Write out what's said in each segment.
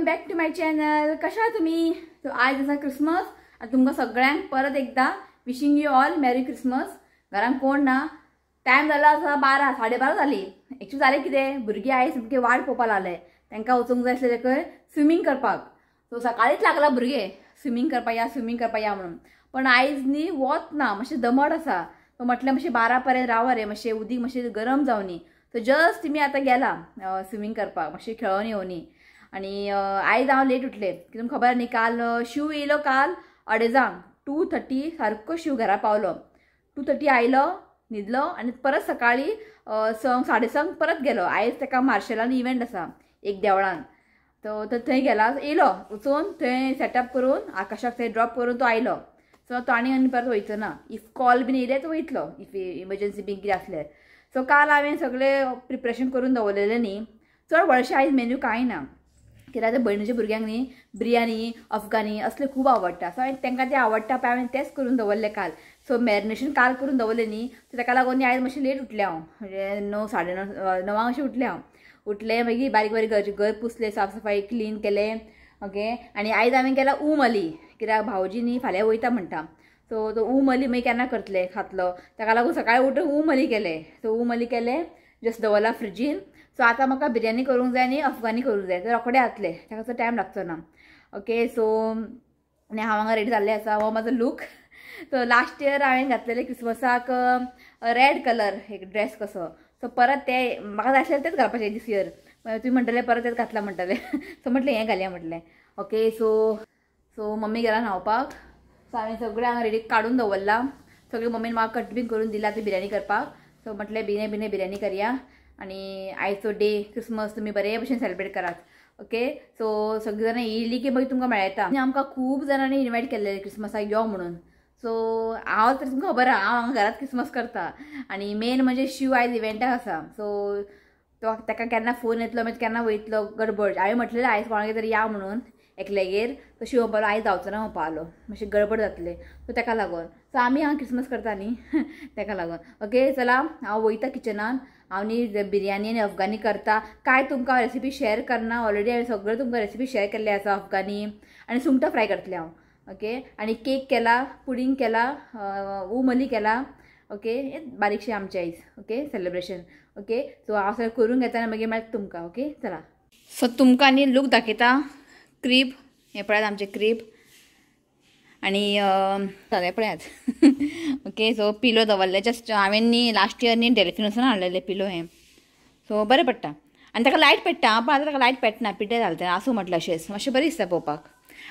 Back to my channel. कशा तुम्ही? So आज आसा क्रिसमस आनी तुमकां सगळ्यांक परत एकदा wishing you all merry Christmas. घरान कोण ना, टायम जाला आसा 12 12:30 जाली. एक्चुअली जालें कितें, भुरगीं आयज सामकें वाट पळोवपाक लागले, तांकां वचूंक जाय आसलें तेका स्विमींग करपाक. सो सकाळींच लागला भुरगे स्विमींग करपाक या, स्विमींग करपाक या म्हणून. पण आयज न्ही वत ना, मातशें दमट आसा. सो म्हटलें मातशें 12 पर्यंत रावा रे, मातशें उदीक मातशें गरम जावनी. सो जस्ट तुमी आतां गेला स्विमींग करपाक, मातशें खेळोन येवनी. आनी आयज हांव लेट उठलें, कित्याक तुमकां खबर न्ही काल शिव येयलो, काल 2:30 2:30 सारको शिव घरा पावलो. 2:30 आयलो, न्हिदलो आनी परत सकाळीं 6 6:30 परत गेलो. आयज ताका मार्शेलान इव्हेंट आसा एक देवळान, तो थंय गेला. येयलो वचून थंय सेटअप करून आकाशाक थंय ड्रॉप करून तो आयलो. सो तो आनी आनी परत वयचो ना, if call बीन येयले तो वयतलो, if emergency बीन कितें आसलें. सो काल हांवें सगळें प्रिपरेशन करून दवरलेलें न्ही, चड व्हडलेशें आयज मेन्यू कांय ना, कित्याक आतां भयणीच्या भुरग्यांक न्ही बिरयानी अफगानी असलें खूब आवडटा. सो हांवें तांकां तें आवडटा पळय हांवें तेंच करून दवरलें काल. सो मॅरिनेशन काल करून दवरलें न्ही, सो ताका लागून न्ही आयज मातशें लेट उठलें हांव, म्हणजे 9 9:30 9 अशें उठलें हांव. उठलें मागीर बारीक बारीक घर पुसलें, साफ सफाई क्लीन केलें. ओके, आनी आयज हांवें केला उम अली, कित्याक भावजी न्ही फाल्यां वयता म्हणटा. सो तो उम अली मागीर केन्ना करतले खातलो, ताका लागून सकाळीं उठून उम अली केलें. सो उम अली केलें, जस्ट दवरला फ्रिजीन. सो आतां म्हाका बिरयानी करूंक जाय आनी अफगानी करूंक जाय, ते रोखडे जातले, ताका चड टायम लागचो ना. ओके, सो आनी हांव हांगा रेडी जाल्लें आसा. हो म्हाजो लूक. सो लास्ट इयर हांवें घातलेलें क्रिसमसाक रेड कलर एक ड्रेस कसो. सो परत ते म्हाका जाय आसलें तेंच घालपाचें दीस इयर. तुमी म्हणटले परत तेंच घातलां म्हणटले. सो म्हटलें हें घालया म्हटलें. ओके, सो सो मम्मी गेला न्हांवपाक. सो हांवें सगळें हांगा रेडी काडून दवरलां, सगळें मम्मीन म्हाका कट बीन करून दिलां ती बिरयानी करपाक. सो म्हटलें बेगीन बेगीन बिरयानी करया आनी आयचो डे क्रिसमस तुमी बरे भशेन सेलिब्रेट करात. ओके, सो सगळीं जाणां येयलीं की मागीर तुमकां मेळटा. आनी आमकां खूब जाणांनी इन्वायट केल्लें क्रिसमसाक यो म्हणून. सो हांव तर तुमकां खबर आहा हांव हांगा घरांत क्रिसमस करता. आनी मेन म्हणजे शिव आयज इव्हेंटाक आसा. सो तो ताका केन्ना फोन येतलो मागीर केन्ना वयतलो गडबड. हांवें म्हटलेलें आयज कोणागेर तरी या म्हणून एकल्यागेर, तो शिव म्हणपालो आयज जावचो ना म्हणपालो, मातशें गडबड जातलें. सो ताका लागून सो आमी हांगा क्रिसमस करता न्ही ताका लागून. ओके, चला हांव वयता किचनान, हांव न्ही बिरयानी आनी अफगानी करता. कांय तुमकां रेसिपी शेअर करना, ऑलरेडी हांवें सगळें तुमकां रेसिपी शेअर केल्ले आसा. अफगानी आनी सुंगटां फ्राय करतलें हांव. ओके, आनी केक केला, पुडींग केला, उम अली केला. ओके, बारीकशें आमचें आयज ओके सेलिब्रेशन. ओके, सो हांव सगळें करून घेता आनी मागीर मेळटा तुमकां. ओके, चला. सो तुमकां न्ही लूक दाखयता. क्रीब हें पळयात आमचें क्रीब आनी हें पळयात. ओके, सो पिलो दवरले जस्ट हांवें न्ही लास्ट इयर न्ही डेल्फिनसून हाडलेलें पिलो हें. सो बरें पडटा आनी ताका लायट पेट्टा, पण आतां ताका लायट पेटना, पिड्ड्यार जालें तें. आसूं म्हटलें अशेंच मातशें बरें दिसता पळोवपाक.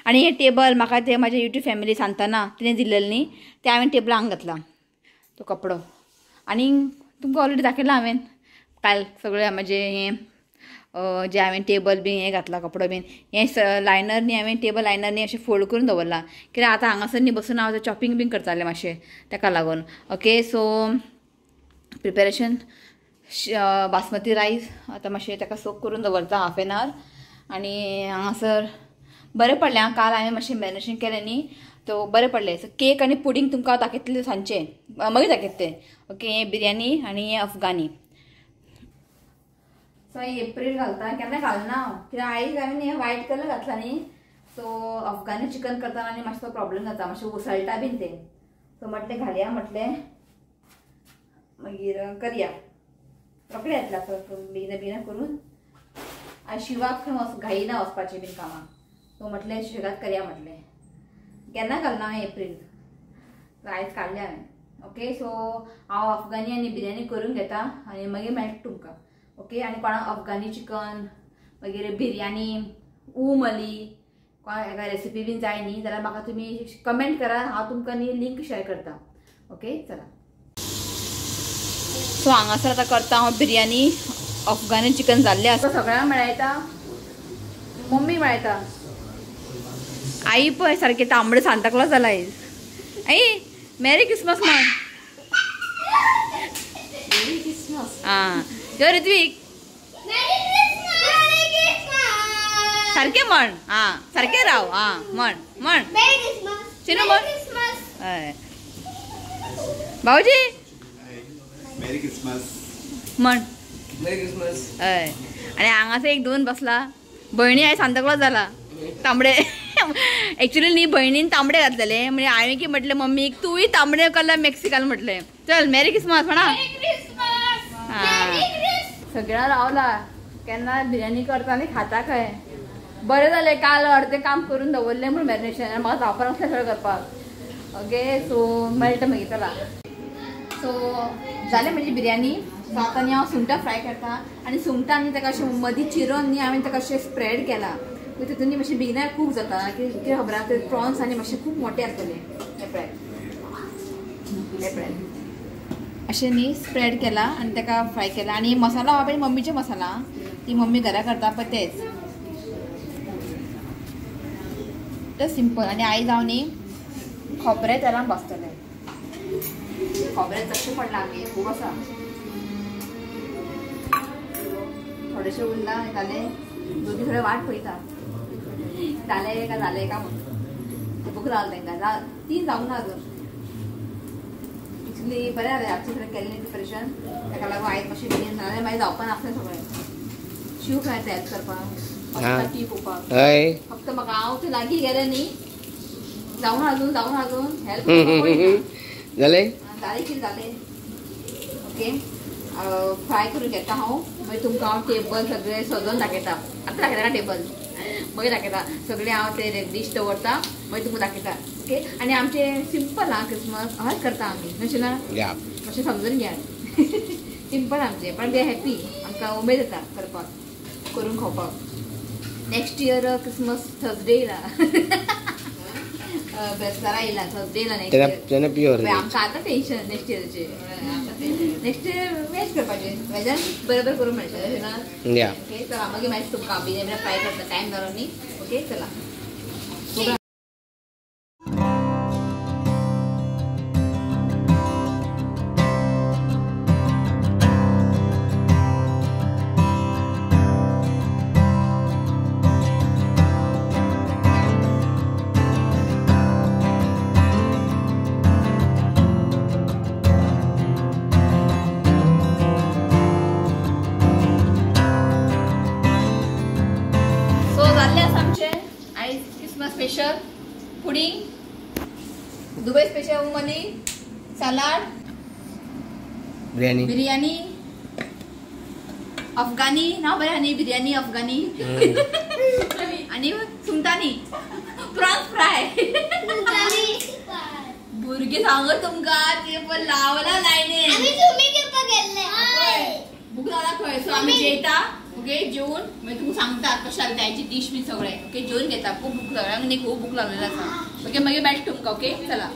आनी हें टेबल म्हाका तें म्हाजे यूट्यूब फॅमिली सांगतना तिणें दिल्लें न्ही, तें हांवें टेबल हांगा घातलां तो कपडो. आनी तुमकां ऑलरेडी दाखयलां हांवें काल सगळें म्हाजें हें जे हांवें टेबल बीन हें घातलां कपडो बीन, हें लायनर न्ही हांवें टेबल लायनर न्ही अशें फोल्ड करून दवरलां, कित्याक आतां हांगासर न्ही बसून हांव चॉपिंग बीन करतालें मातशें ताका लागून. Okay, so preparation basmati rice आतां मातशें ताका सोक करून दवरता हाफ एन our. आनी हांगासर बरें पडलें आं, काल हांवें मातशें मॅरिनेशन केलें न्ही तो बरें पडलें. सो केक आनी पुडींग तुमकां दाखयतलें सांजचें, मागीर दाखयतलें तें. ओके, हें बिरयानी आनी हें अफगानी. सो एप्रील घालता, केन्ना घालना हांव, कित्याक आयज हांवें हें व्हायट कलर घातला न्ही. सो अफगानी चिकन करतना आनी मातसो प्रॉब्लम जाता, मातशें उसळटा बीन तें. सो म्हटलें घालया म्हटलें मागीर करया, रोखडें जातलें बेगिना बेगिना करून. आनी शिवाक खंय घाई ना वचपाचें बीन कामाक, सो म्हटलें सुशेगाद करया म्हटलें. केन्ना घालना हांवें एप्रील, आयज काडलें हांवें. ओके, सो हांव अफगानी आनी बिरयानी करून घेता आनी मागीर मेळटा तुमकां. ओके, आनी कोणाक अफगानी चिकन मागीर बिरयानी उम अली कोणाक रेसिपी बीन जाय न्ही जाल्यार म्हाका तुमी कमेंट करा, हांव तुमकां न्ही लिंक शेअर करता. ओके, चला. सो हांगासर आतां करता हांव बिरयानी अफगानी चिकन जाल्लें आसा. सगळ्यांक मेळयता, मम्मी मेळयता, आई पळय सारकें तांबडे सांताक्लॉज जाला आयज. आई मॅरी क्रिसमस म्हण. आं यो ऋत्विक सारकें म्हण, आं सारकें राव, आं म्हण म्हण चिनू म्हण. हय भाऊजी मॅरी क्रिसमस म्हण. Merry Christmas. हय, आनी हांगासर एक दोन बसला भयणी हांवें सांताक्लॉज जाला तांबडे. एक्चुअली न्ही भयणीन तांबडे घातलेले म्हणजे हांवें की म्हटलें मम्मीक तूंय तांबडे कलर मॅक्सी घाल म्हटलें. चल मॅरी क्रिसमस म्हणा. सगळ्या रावला केन्ना बिर्याणी करता आनी खाता खंय. बरें जालें काल अर्दें काम करून दवरलें म्हूण मॅरिनेशन म्हाका जावपा नासलें सगळें करपाक. ओके सो मेळटा मागीर चला. सो जालें म्हजी बिर्याणी. सो आतां न्ही हांव सुंगटां फ्राय करता आनी सुंगटां न्ही ताका अशें मदीं चिरून न्ही हांवें ताका अशें स्प्रेड केलां. तितून न्ही मातशें बेगिना खूब जाता कितें खबर आसा ते प्रॉन्स आनी मातशे खूब मोटे आसतले. हें पळय हें पळय अशें न्ही स्प्रेड केला आनी ताका फ्राय केला. आनी मसाला हा पळय मम्मीचे मसाला ती मम्मी घरा करता पळय तेच ते सिंपल. आनी आयज हांव न्ही खोबरें तेलान भाजतलें. खोबरें चडशें पडलां आमगेर खूब आसा थोडेशें उरलां जालें दोगी थोडे वाट पळयता जालें का जालें का म्हणून भूक लागल तांकां तीन जावंक ना अजून. एक्चुली बरें जालें रातचें सगळें केल्लें प्रिपरेशन ताका लागून आयज मातशें बेगीन जालें मागीर जावपा नासलें सगळें. शिव खंय हेल्प करपाक टी पोवपाक फक्त म्हाका हांव थंय लागीं गेलें न्ही जावं अजून जावं अजून हेल्प जालें जालें कितें जालें. ओके फ्राय करून घेता हांव मागीर तुमकां हांव टेबल सगळें सजोवन दाखयता. आतां दाखयता टेबल मागीर दाखयता सगळें हांव ते डीश दवरता मागीर तुमकां दाखयता. ओके आनी आमचें सिंपल आं क्रिसमस हय करता आमी अशें ना मातशें समजून घेयात. सिंपल आमचें पण बी हॅपी आमकां उमेद येता करपाक करून खावपाक. नेक्स्ट इयर क्रिसमस थर्सडे येयला बेस्तारा येयला थर्सडे येयला नेक्स्ट इयर. आमकां आतां टेंशन नेक्स्ट इयरचें. नेक्स्ट इयर वेज करपाचें वेजान बरोबर करूंक मेळटा अशें ना. ओके चला मागीर मागीर तुमकां बिर्याणी फ्राय करता टायम जालो न्ही. ओके चला. Special pudding, Dubai special money, salad, biryani, अफगानी ना बरें न्ही बिर्याणी अफगानी आनी सुंगटांनी प्रॉन्स फ्राय. भुरगीं सांगत तुमकां ते पण लावला लायनीन भूक लागला खंय. सो आमी जेयता. ओके जेवन मागीर तुमकां सांगता कशें जायची डीश बी सगळें. ओके जेवन घेता खूब भूक सगळ्यांक न्ही खूब भूक लागलेली आसा. ओके मागीर मेळटा तुमकां. ओके चला.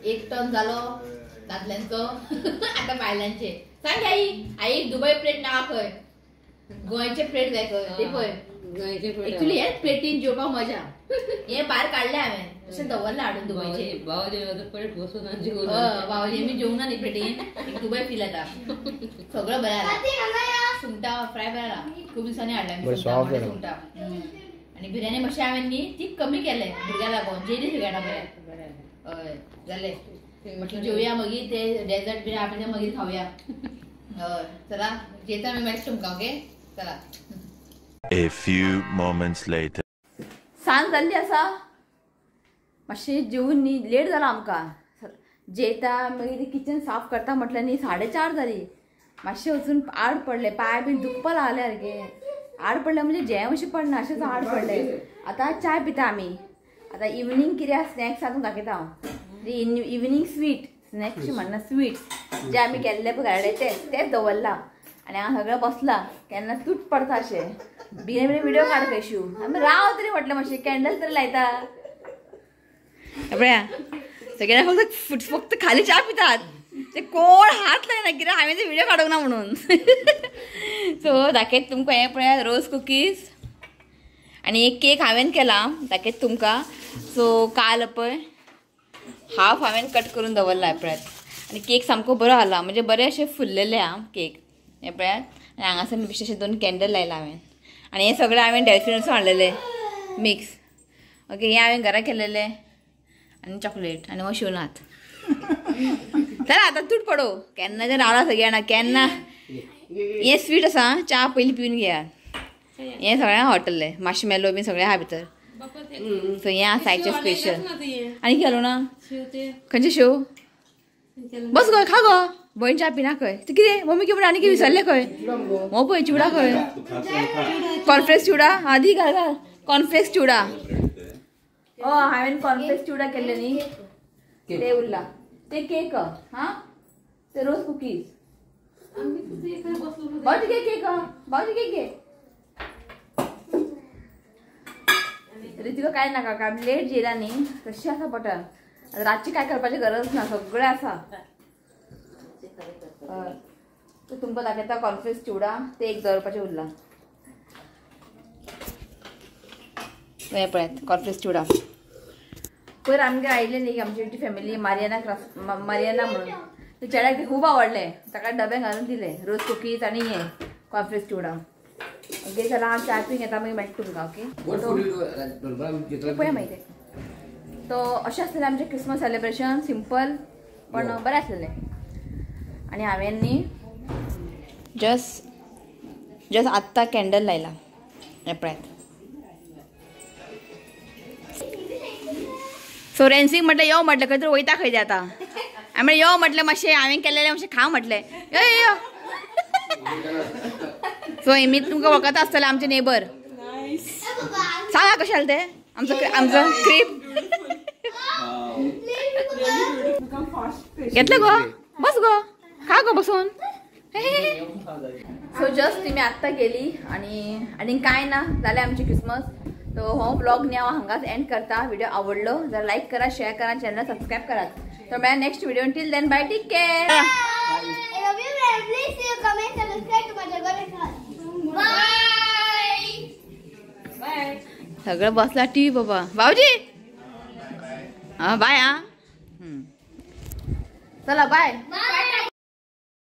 एक टर्न जालो दादल्यांचो आतां बायलांचे. सांग आई आई दुबय प्लेट ना खंय गोंयचे प्लेट जाय खंय ते पळय. एक्चुअली हेच प्लेटीन जेवपाक मजा. हे भायर काडले हांवें तशें दवरलें हाडून दुबयचे. बावजी मी जेवना न्ही प्लेटीन दुबय फील येता. सगळं बरें जाला सुंगटां फ्राय बरें जाला खूब दिसांनी हाडल्या सुंगटां. आनी बिर्याणी मातशें हांवें न्ही ती कमी केलें भुरग्यां लागून जेली सगळ्यांना बरें. हय जालें म्हटलं जेवया मागीर ते डेझर्ट बी आहा ते मागीर खावया. हय चला जेता आमी मेळटा तुमकां. ओके चला. A few moments later. सांज जाल्ली आसा मातशें जेवन न्ही लेट जाला आमकां. जेता मागीर किचन साफ करता म्हटल्यार न्ही 4:30 जाली. मातशें वचून आड पडलें पांय बीन दुखपा लागले सारके. आड पडलें म्हणजे जें अशें पडना अशेंच आड पडलें. आतां च्याय पिता आमी. आतां इवनींग कितें स्नॅक्स आसा दाखयता हांव. इवनींग स्वीट स्नॅक्स म्हणना स्वीट्स जे आमी केल्ले पळय घरा कडेन तेच दवरलां आनी हांव सगळें बसलां केन्ना तूट पडता अशें बेगीन बेगीन व्हिडियो काड खंय शिव आमी राव तरी म्हटलें मातशें कॅन्डल तरी लायता. पळया सगळ्यांना फक्त फक्त खाली च्या पितात ते कोण हात लायना कित्याक हांवें ते व्हिडियो काडूंक ना म्हणून. सो दाखयत तुमकां हें पळया रोज कुकीज आनी एक केक हांवें केला दाखयत तुमकां. सो काल पळय हाफ हांवें कट करून दवरला पळयात. आनी केक सामको बरो आला, म्हणजे बरे अशे फुल्लेले आं केक हे पळयात. आनी हांगासर बेश्टे अशे 2 कॅन्डल लायला हांवें. आनी हे सगळे हांवें डेल्फिनासून हाडलेले मिक्स. ओके, हे हांवें घरा केलेले. आनी चॉकलेट आनी हो शिवनाथ. चला आतां तूट पडो केन्ना ते रावला सगळीं जाणां केन्ना. हे स्वीट आसा, च्या पयलीं पिवन घेयात. हे सगळें हॉटेल माशमेलो बी सगळें आहा भितर. सो हें आसा आयचें स्पेशल. आनी केलो ना खंयचे शेव? बस गो खा गो भयण च्या पिना खंय. ते कितें मम्मी कितें आनी कितें विसरलें खंय? हो पळय चिवडा खंय, कॉर्नफ्लेक्स चिवडा आदी घाल घाल कॉर्नफ्लेक्स चिवडा. हय हांवें कॉर्नफ्लेक्स चिवडा केल्ले न्ही ते उरला ते केक. हां ते रोज कुकीज. भावजी घे केक, भावजी घे घे. रितिका काय नाका काय लेट जेला न्ही तशी आसा पोटान. रातची काय करपाची गरज ना, सगळें आसा. तुमकां दाखयता कॉर्नफ्लेक्स चिवडा, ते एक दवरपाचें उरला. हें पळयात कॉर्नफ्लेक्स चिवडा. पयर आमगेर आयिल्ले न्ही आमची फॅमिली मारियाना मारियाना म्हणून, ते चेड्याक ते खूब आवडले, ताका डबे घालून दिले रोज कुकीज आनी हे कॉर्नफ्लेक्स चिवडा. ओके चला हांव च्या पिवन येता, मागीर मेळटा तुमकां. ओके पळया मागीर. तो अशें आसलेलें आमचें क्रिसमस सेलिब्रेशन, सिंपल पण बरें आसलेलें. आनी हांवें न्ही जस्ट जस्ट आत्तां कॅन्डल लायला हें पळयात. सो रेन्सीक म्हटलें यो म्हटलें खंय तरी वयता खंय ते आतां. हांवें म्हणलें यो म्हटलें मातशें हांवें केलेलें मातशें खा म्हटलें, यो यो. सो हेमी तुमकां वळखता आसतलें आमचे नेबर. सांगा कशें जालें तें आमचो आमचो क्रीप घेतलें गो, बस गो खा गो बसून. सो जस्ट तुमी आत्तां गेली आनी आनी कांय ना जालें आमचें क्रिसमस. तो हो ब्लॉग न्ही हांव हांगाच एंड करता. व्हिडिओ आवडलो जाल्यार लायक करा, शेअर करा, चॅनल सबस्क्रायब करात. तर मेळ्या next video. Till then bye, take care. सगळं बसला टीव्ही बाबा. भाऊजी हां बाय. हां चला बाय.